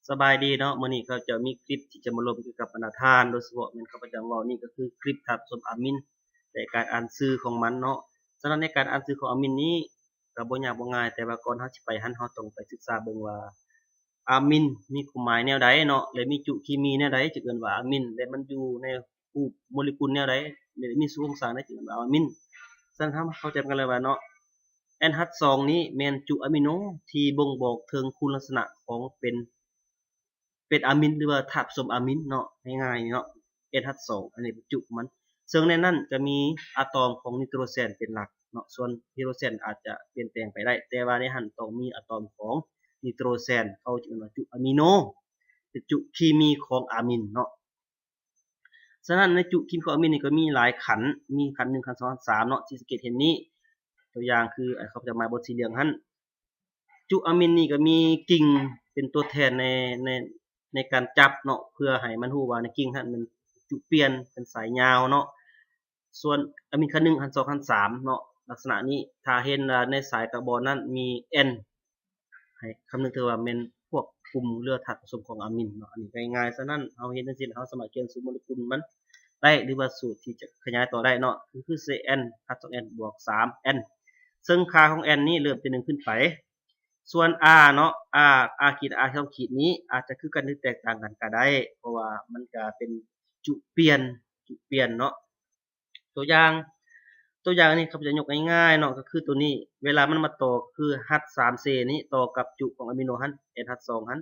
ສະບາຍດີເນາະ, ມື້ນີ້ຂ້າພະເຈົ້າມີຄລິບທີ່ຈະມາລົມກ່ຽວກັບບັນດາທ່ານ, ໂດຍສະເພາະແມ່ນຂ້າພະເຈົ້າເວົ້ານີ້ກໍຄືຄລິບທາດປະສົມອາມິນ ແລະ ການອ່ານຊື່ຂອງມັນເນາະ. ສະນັ້ນໃນການອ່ານຊື່ຂອງອາມິນນີ້ກໍບໍ່ຍາກບໍ່ງ່າຍ, ແຕ່ວ່າກ່ອນເຮົາຊິໄປຫັ້ນ ເຮົາຕ້ອງໄປສຶກສາເບິ່ງວ່າອາມິນມີຄວາມໝາຍແນວໃດເນາະ ແລະ ມີຈຸຄີມີແນວໃດຈຶ່ງເອີ້ນວ່າອາມິນ ແລະ ມັນຢູ່ໃນຮູບໂມເລກຸນແນວໃດ ແລະ ມີສູ່ໂຄງສ້າງໃດຈຶ່ງເອີ້ນວ່າອາມິນ. ສະນັ້ນເຮົາມາເຂົ້າໃຈກັນເລີຍວ່າເນາະ ແອນຮັດສອງນີ້ແມ່ນຈຸອາມິໂນທີ່ບົ່ງບອກເຖິງຄຸນລັກສະນະຂອງເປັນ ເປັນອາມິນ ຫຼືວ່າທາດປະສົມອາມິນເນາະ, ງ່າຍໆເນາະ ແອນຮັດສອງ ອັນນີ້ເປັນຈຸຂອງມັນ. ເຊິ່ງໃນນັ້ນຈະມີອາຕອມຂອງນິໂຕຣແຊນເປັນຫຼັກເນາະ, ສ່ວນຮີໂດຣແຊນອາດຈະປ່ຽນແປງໄປໄດ້, ແຕ່ວ່າໃນຫັ້ນຕ້ອງມີອາຕອມຂອງນິໂຕຣແຊນ, ເຂົາຈຶ່ງເອີ້ນວ່າຈຸອາມິໂນ, ເປັນຈຸຄີມີຂອງອາມິນເນາະ. ສະນັ້ນໃນຈຸຄີມີຂອງອາມິນນີ້ກໍມີຫຼາຍຂັ້ນ, ມີຂັ້ນໜຶ່ງ, ຂັ້ນສອງ, ຂັ້ນສາມເນາະ ທີ່ສັງເກດເຫັນນີ້. ຕົວຢ່າງຄື ອາ ເຂົາຈະໝາຍບົດສີເຫຼືອງຫັ້ນ, ຈຸອາມິນນີ້ກໍມີກິ່ງເປັນຕົວແທນໃນ ໃນ ໃນການຈັບເນາະ, ເພື່ອໃຫ້ມັນຮູ້ວ່າໃນກິ່ງຫັ້ນແມ່ນຈຸປ່ຽນເປັນສາຍຍາວເນາະ. ສ່ວນອາມິນຂັ້ນໜຶ່ງ, ຂັ້ນສອງ, ຂັ້ນສາມເນາະ ລັກສະນະນີ້, ຖ້າເຫັນວ່າໃນສາຍກາບອນນັ້ນມີແອນ ໃຫ້ຄຳນຶກເຖິງວ່າແມ່ນພວກກຸ່ມເຫຼືອທາດປະສົມຂອງອາມິນເນາະ. ອັນນີ້ກໍງ່າຍໆ, ສະນັ້ນເຮົາເຮັດຈັ່ງຊີ້ ເຮົາສາມາດຂຽນສູດໂມເລກຸນມັນໄດ້ ຫຼືວ່າສູດທີ່ຈະຂະຫຍາຍຕໍ່ໄດ້ເນາະ, ກໍຄື ສີ່ແອນ ຮັດສອງແອນ ບວກສາມແອນ ເຊິ່ງຄ່າຂອງແອນນີ້ເລີ່ມແຕ່ໜຶ່ງຂຶ້ນໄປ. ສ່ວນອາເນາະ ອາ ອາຂີດ ອາສອງຂີດນີ້ອາດຈະຄືກັນ ຫຼື ແຕກຕ່າງກັນກໍໄດ້, ເພາະວ່າມັນກໍເປັນຈຸປ່ຽນ ຈຸປ່ຽນເນາະ. ຕົວຢ່າງ ຕົວຢ່າງນີ້ຂ້າພະເຈົ້າຍົກງ່າຍໆເນາະ ກໍຄືຕົວນີ້ ເວລາມັນມາຕໍ່ ກໍຄືຮັດສາມເຊນີ້ຕໍ່ກັບຈຸຂອງອາມິໂນຫັ້ນ ແອນຮັດສອງຫັ້ນ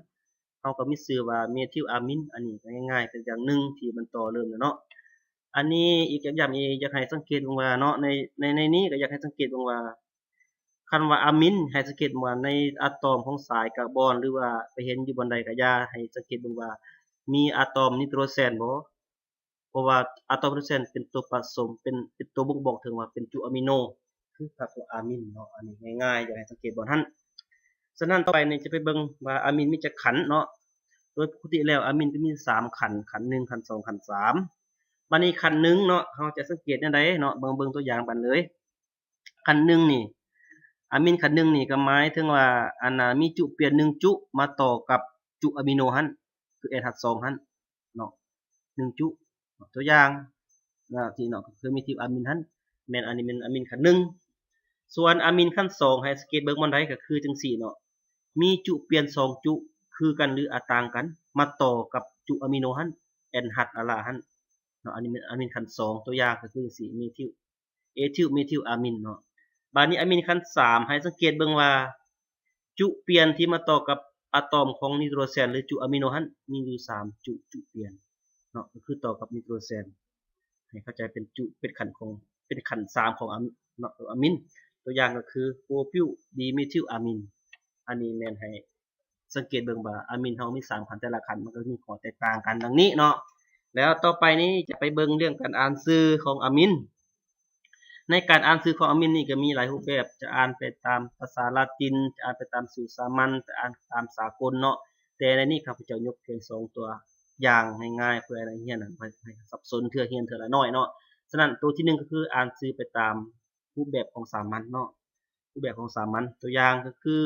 ເຮົາກໍມີຊື່ວ່າເມທິວອາມິນ. ອັນນີ້ກໍງ່າຍໆ ເປັນຢ່າງໜຶ່ງທີ່ມັນຕໍ່ເລີ່ມແລ້ວເນາະ. ອັນນີ້ອີກຢ່າງໜຶ່ງ ຢາກໃຫ້ສັງເກດເບິ່ງວ່າເນາະ ໃນ ໃນ ໃນນີ້ກໍຢາກໃຫ້ສັງເກດເບິ່ງວ່າ ຄັນວ່າອາມິນ ໃຫ້ສັງເກດວ່າໃນອາຕອມຂອງສາຍກາບອນ ຫຼືວ່າໄປເຫັນຢູ່ບ່ອນໃດກໍຢ່າ ໃຫ້ສັງເກດເບິ່ງວ່າມີອາຕອມນິໂຕຣແຊນບໍ່? ເພາະວ່າອາຕອມໂຕຣແຊນເປັນຕົວປະສົມ ເປັນ ເປັນຕົວບົ່ງບອກເຖິງວ່າເປັນຈຸອາມິໂນ ຄືພາກຕົວອາມິນເນາະ. ອັນນີ້ງ່າຍໆ ຢາກໃຫ້ສັງເກດບ່ອນຫັ້ນ. ສະນັ້ນຕໍ່ໄປນີ້ຈະໄປເບິ່ງວ່າອາມິນມີຈັກຂັ້ນເນາະ. ໂດຍປົກກະຕິແລ້ວອາມິນຈະມີສາມຂັ້ນ, ຂັ້ນໜຶ່ງ, ຂັ້ນສອງ, ຂັ້ນສາມ. ບາດນີ້ຂັ້ນໜຶ່ງເນາະ ເຮົາຈະສັງເກດແນວໃດເນາະ? ເບິ່ງ ເບິ່ງຕົວຢ່າງກັນເລີຍ. ຂັ້ນໜຶ່ງນີ້ ອາມິນຂັ້ນໜຶ່ງນີ້ກໍໝາຍເຖິງວ່າ ອັນນ່າ ມີຈຸປ່ຽນໜຶ່ງຈຸມາຕໍ່ກັບຈຸອາມິໂນຫັ້ນ ຄືແອນຮັດສອງຫັ້ນເນາະ ໜຶ່ງຈຸ. ຕົວຢ່າງນະ ທີ່ເນາະ ກໍຄືເມທິວອາມິນຫັ້ນ ແມ່ນ ອັນນີ້ແມ່ນອາມິນຂັ້ນໜຶ່ງ. ສ່ວນອາມິນຂັ້ນສອງ ໃຫ້ສັງເກດເບິ່ງບ່ອນໃດ ກໍຄືຈັ່ງຊີ້ເນາະ ມີຈຸປ່ຽນສອງຈຸຄືກັນ ຫຼື ອາ ຕ່າງກັນ ມາຕໍ່ກັບຈຸອາມິໂນຫັ້ນ ແອນຮັດອາລາຫັ້ນເນາະ. ອັນນີ້ແມ່ນອາມິນຂັ້ນສອງ ຕົວຢ່າງກໍຄືຈັ່ງຊີ້ ເມທິວ ເອທິວເມທິວອາມິນເນາະ. ບາດນີ້ອາມິນຂັ້ນສາມ ໃຫ້ສັງເກດເບິ່ງວ່າ ຈຸປ່ຽນທີ່ມາຕໍ່ກັບອາຕອມຂອງນິໂຕຣແຊນ ຫຼື ຈຸອາມິໂນຫັ້ນ ມີຢູ່ສາມຈຸ ຈຸປ່ຽນເນາະ ກໍຄືຕໍ່ກັບນິໂຕຣແຊນ ໃຫ້ເຂົ້າໃຈເປັນຈຸ ເປັນຂັ້ນຂອງ ເປັນຂັ້ນສາມຂອງອາມິນເນາະ ອາມິນ. ຕົວຢ່າງກໍຄືໂປຣພິວດີເມທິວອາມິນ. ອັນນີ້ແມ່ນໃຫ້ ສັງເກດເບິ່ງວ່າອາມິນເຮົາມີສາມຂັ້ນ ແຕ່ລະຂັ້ນມັນກໍມີຂໍ້ແຕກຕ່າງກັນດັ່ງນີ້ເນາະ. ແລ້ວຕໍ່ໄປນີ້ຈະໄປເບິ່ງເລື່ອງການອ່ານຊື່ຂອງອາມິນ. ໃນການອ່ານຊື່ຂອງອາມິນນີ້ກໍມີຫຼາຍຮູບແບບ, ຈະອ່ານໄປຕາມພາສາລາຕິນ, ຈະອ່ານໄປຕາມສູດສາມັນ, ຈະອ່ານຕາມສາກົນເນາະ. ແຕ່ໃນນີ້ຂ້າພະເຈົ້າຍົກພຽງສອງຕົວຢ່າງງ່າຍໆ ເພື່ອໃຫ້ນັກຮຽນນັ້ນບໍ່ໃຫ້ສັບສົນ ເທື່ອຮຽນເທື່ອລະໜ້ອຍເນາະ. ສະນັ້ນ ໂຕທີໜຶ່ງກໍຄືອ່ານຊື່ໄປຕາມ ຮູບແບບຂອງສາມັນເນາະ, ຮູບແບບຂອງສາມັນ. ຕົວຢ່າງກໍຄື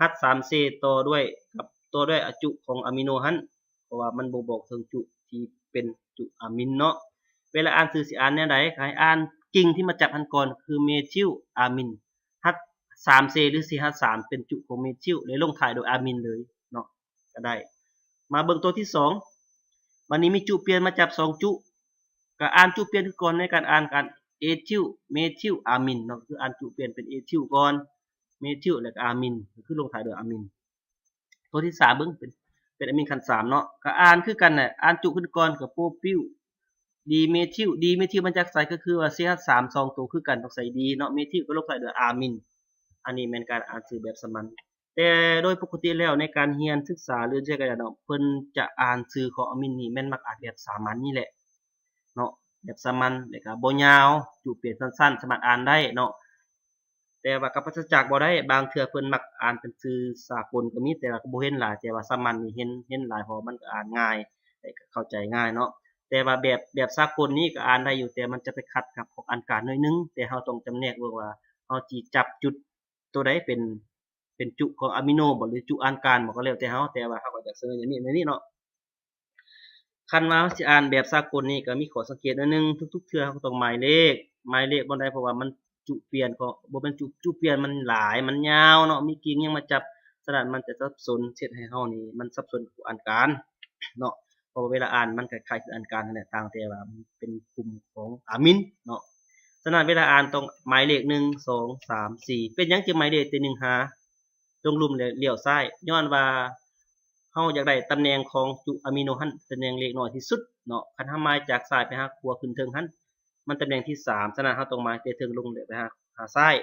ຮັດສາມເຊຕໍ່ດ້ວຍ ກັບຕໍ່ດ້ວຍອາຈຸຂອງອາມິໂນຫັ້ນ ເພາະວ່າມັນບົ່ງບອກເຖິງຈຸທີ່ເປັນຈຸອາມິນເນາະ. ເວລາອ່ານຊື່ຊິອ່ານແນວໃດ ກໍໃຫ້ອ່ານກິ່ງທີ່ມາຈັບຫັ້ນກ່ອນ ຄືເມທິວອາມິນ ຮັດສາມເຊ ຫຼື ສີ່ຮັດສາມ ເປັນຈຸຂອງເມທິວ ແລະ ລົງທ້າຍດ້ວຍອາມິນເລີຍເນາະ ກໍໄດ້. ມາເບິ່ງຕົວທີສອງ ບາດນີ້ມີຈຸປ່ຽນມາຈັບສອງຈຸ ກໍອ່ານຈຸປ່ຽນຄືກ່ອນ ໃນການອ່ານການເອທິວເມທິວອາມິນເນາະ ຄືອ່ານຈຸປ່ຽນເປັນເອທິວກ່ອນ ເມທິວ ແລ້ວກໍອາມິນ ກໍຄືລົງທ້າຍດ້ວຍອາມິນ. ຕົວທີສາມເບິ່ງ ເປັນ ເປັນອາມິນຂັ້ນສາມເນາະ ກໍອ່ານຄືກັນແຫຼະ ອ່ານຈຸຂຶ້ນກ່ອນ ກໍໂປຣພິວດີເມທິວ ດີເມທິວມາຈາກໃສ ກໍຄືວ່າ ຊີເອັດສາມ ສອງໂຕຄືກັນ ຕ້ອງໃສ່ດີເນາະ ເມທິວກໍລົງທ້າຍດ້ວຍອາມິນ. ອັນນີ້ແມ່ນການອ່ານຊື່ແບບສາມັນ. ແຕ່ໂດຍປົກກະຕິແລ້ວໃນການຮຽນສຶກສາ ຫຼື ຈັ່ງໃດກໍໄດ້ເນາະ ເພິ່ນຈະອ່ານຊື່ຂອງອາມິນນີ້ແມ່ນມັກອ່ານແບບສາມັນນີ້ແຫຼະເນາະ ແບບສາມັນ ແລ້ວກໍບໍ່ຍາວ ຈຸປ່ຽນສັ້ນໆ ສາມາດອ່ານໄດ້ເນາະ. ແຕ່ວ່າກໍປາສະຈາກບໍ່ໄດ້ ບາງເທື່ອເພິ່ນມັກອ່ານເປັນຊື່ສາກົນກໍມີ ແຕ່ວ່າກໍບໍ່ເຫັນຫຼາຍ ແຕ່ວ່າສາມັນນີ້ເຫັນ ເຫັນຫຼາຍ ເພາະວ່າມັນກໍອ່ານງ່າຍ ແລະ ກໍເຂົ້າໃຈງ່າຍເນາະ. ແຕ່ວ່າແບບ ແບບສາກົນນີ້ກໍອ່ານໄດ້ຢູ່ ແຕ່ມັນຈະໄປຂັດກັບພວກອັນການໜ້ອຍໜຶ່ງ ແຕ່ເຮົາຕ້ອງຈຳແນກເບິ່ງວ່າເຮົາຊິຈັບຈຸດ ໂຕໃດເປັນ ເປັນຈຸຂອງອາມິໂນບໍ ຫຼື ຈຸອານການບໍ ກໍແລ້ວແຕ່ເຮົາ, ແຕ່ວ່າເຮົາກໍຈະສະເໜີແນວນີ້ ແນວນີ້ເນາະ. ຄັນວ່າເຮົາຊິອ່ານແບບສາກົນນີ້ ກໍມີຂໍ້ສັງເກດໜ້ອຍໜຶ່ງ, ທຸກໆເທື່ອເຮົາກໍຕ້ອງໝາຍເລກ, ໝາຍເລກບ່ອນໃດ ເພາະວ່າມັນຈຸປ່ຽນຂອງ ບໍ່ແມ່ນຈຸ ຈຸປ່ຽນມັນຫຼາຍ ມັນຍາວເນາະ, ມີກິ່ງຫຍັງມາຈັບ, ສະນັ້ນມັນຈະສັບສົນ, ເຮັດໃຫ້ເຮົານີ້ມັນສັບສົນກັບອານການເນາະ. ເພາະວ່າເວລາອ່ານມັນຄ້າຍໆຄືອານການຫັ້ນແຫຼະ, ຕ່າງແຕ່ວ່າມັນເປັນກຸ່ມຂອງອາມິນເນາະ. ສະນັ້ນເວລາອ່ານຕ້ອງໝາຍເລກ ໜຶ່ງ ສອງ ສາມ ສີ່. ເປັນຫຍັງຈຶ່ງໝາຍເລກແຕ່ ໜຶ່ງ ຫາ ລົງລຸ່ມແລ້ວລ້ຽວຊ້າຍ? ຍ້ອນວ່າເຮົາຢາກໄດ້ຕຳແໜ່ງຂອງຈຸອາມິໂນຫັ້ນ ຕຳແໜ່ງເລກນ້ອຍທີ່ສຸດເນາະ. ຄັນເຮົາໝາຍຈາກຊ້າຍໄປຫາຂວາ ຂຶ້ນເທິງຫັ້ນ ມັນຕຳແໜ່ງທີສາມ, ສະນັ້ນເຮົາຕ້ອງໝາຍແຕ່ເທິງລົງ ແລະ ໄປຫາ ຫາຊ້າຍ.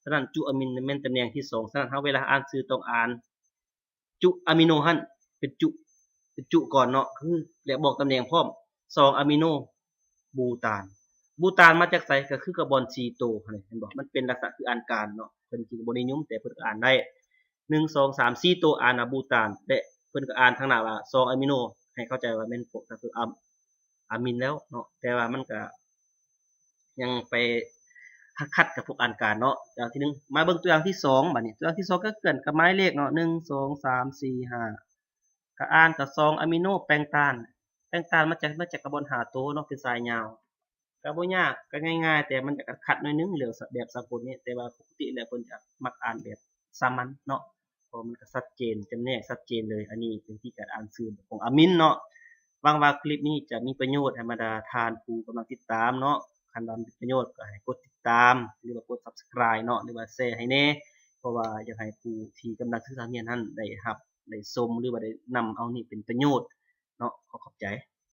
ສະນັ້ນຈຸອາມິນແມ່ນຕຳແໜ່ງທີສອງ, ສະນັ້ນເຮົາເວລາອ່ານຊື່ຕ້ອງອ່ານ ຈຸອາມິໂນຫັ້ນເປັນຈຸ ເປັນຈຸກ່ອນເນາະ, ຄື ແລະ ບອກຕຳແໜ່ງພ້ອມ ສອງ ອາມິໂນ ບູຕານ. ບູຕານມາຈາກໃສ? ກໍຄືກາບອນສີ່ໂຕຫັ້ນແຫຼະ ເຫັນບໍ່? ມັນເປັນລັກສະນະຄືອານການເນາະ, ເພິ່ນຈຶ່ງບໍ່ນິຍົມ ແຕ່ເພິ່ນກໍອ່ານໄດ້ ໜຶ່ງ ສອງ ສາມ ສີ່ໂຕ ອ່ານວ່າບູຕານ ແລະ ເພິ່ນກໍອ່ານທາງໜ້າວ່າ ສອງ ອາມິໂນ ໃຫ້ເຂົ້າໃຈວ່າແມ່ນພວກທາຕຸອາມ ອາມິນແລ້ວເນາະ, ແຕ່ວ່າມັນກໍ ຍັງໄປຂັດກັບພວກອານການເນາະ. ຕົວຢ່າງທີໜຶ່ງ ມາເບິ່ງຕົວຢ່າງທີສອງບາດນີ້. ຕົວຢ່າງທີສອງກໍເກີນກັບໝາຍເລກເນາະ ໜຶ່ງ ສອງ ສາມ ສີ່ ຫ້າ ກະອ່ານກະສອງອາມິໂນແປງຕານ. ແປງຕານມາຈາກ ມາຈາກກາບອນຫ້າໂຕເນາະ ເປັນສາຍຍາວ. ກະບໍ່ຍາກ ກະງ່າຍໆ ແຕ່ມັນຈະຂັດໆໜ້ອຍໜຶ່ງເລື່ອງແບບສາກົນນີ້, ແຕ່ວ່າປົກກະຕິແລ້ວເພິ່ນຈະມັກອ່ານແບບສາມັນເນາະ. ເພາະມັນກໍຊັດເຈນ ຈຳແນກຊັດເຈນເລີຍ. ອັນນີ້ເປັນວິທີການອ່ານຊື່ຂອງອາມິນເນາະ. ຫວັງວ່າຄລິບນີ້ຈະມີປະໂຫຍດໃຫ້ບັນດາທ່ານຜູ້ກຳລັງຕິດຕາມເນາະ. ຄັນວ່າມີປະໂຫຍດກໍໃຫ້ກົດຕິດຕາມ ຫຼືວ່າກົດ Subscribe ເນາະ ຫຼືວ່າແຊໃຫ້ແດ່ ເພາະວ່າຢາກໃຫ້ຜູ້ທີ່ກຳລັງສຶກສາຮຽນຫັ້ນໄດ້ຮັບ ໄດ້ຊົມ ຫຼືວ່າໄດ້ນຳເອົານີ້ເປັນປະໂຫຍດເນາະ. ຂໍຂອບໃຈ.